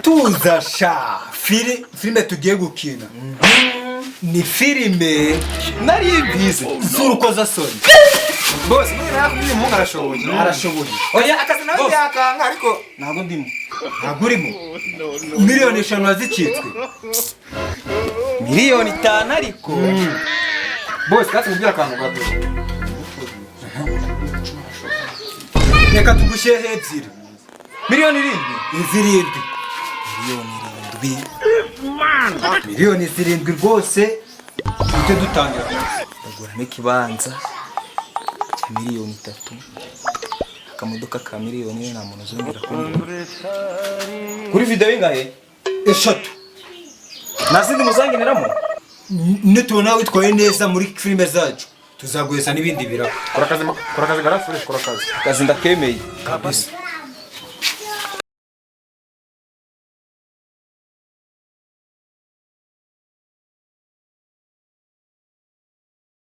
Tuza sha, filime tugiye gukina ni filime Nari mbizi. z'urukozasoni. Boss, muri nakubwiye, umuhungu arashoboye. Arashoboye. Oya, akazi nawe byakanga, ariko ntabwo ndimo. Ntabwo urimo? 5 miliyoni wazicitswe. 5 miliyoni ariko. Boss, kasi mubwira akantu gato. Reka tugushyireho ebyiri. 7 miliyoni. 7. 7 miliyoni. 7 miliyoni rwose, tujye dutangira. Ndaguramo ikibanza cya 3 miliyoni, akamodoka ka 1 miliyoni, nta muntu uzongera kumbura. Kuri videwo ingahe? Eshatu. Nta zindi muzangeneramo? Nitubona witwaye neza muri filime zacu, tuzaguheza n'ibindi biraka. Kora akazi, kora akazi, garafure, kora akazi. Akazi ndakemeye. Kabisa.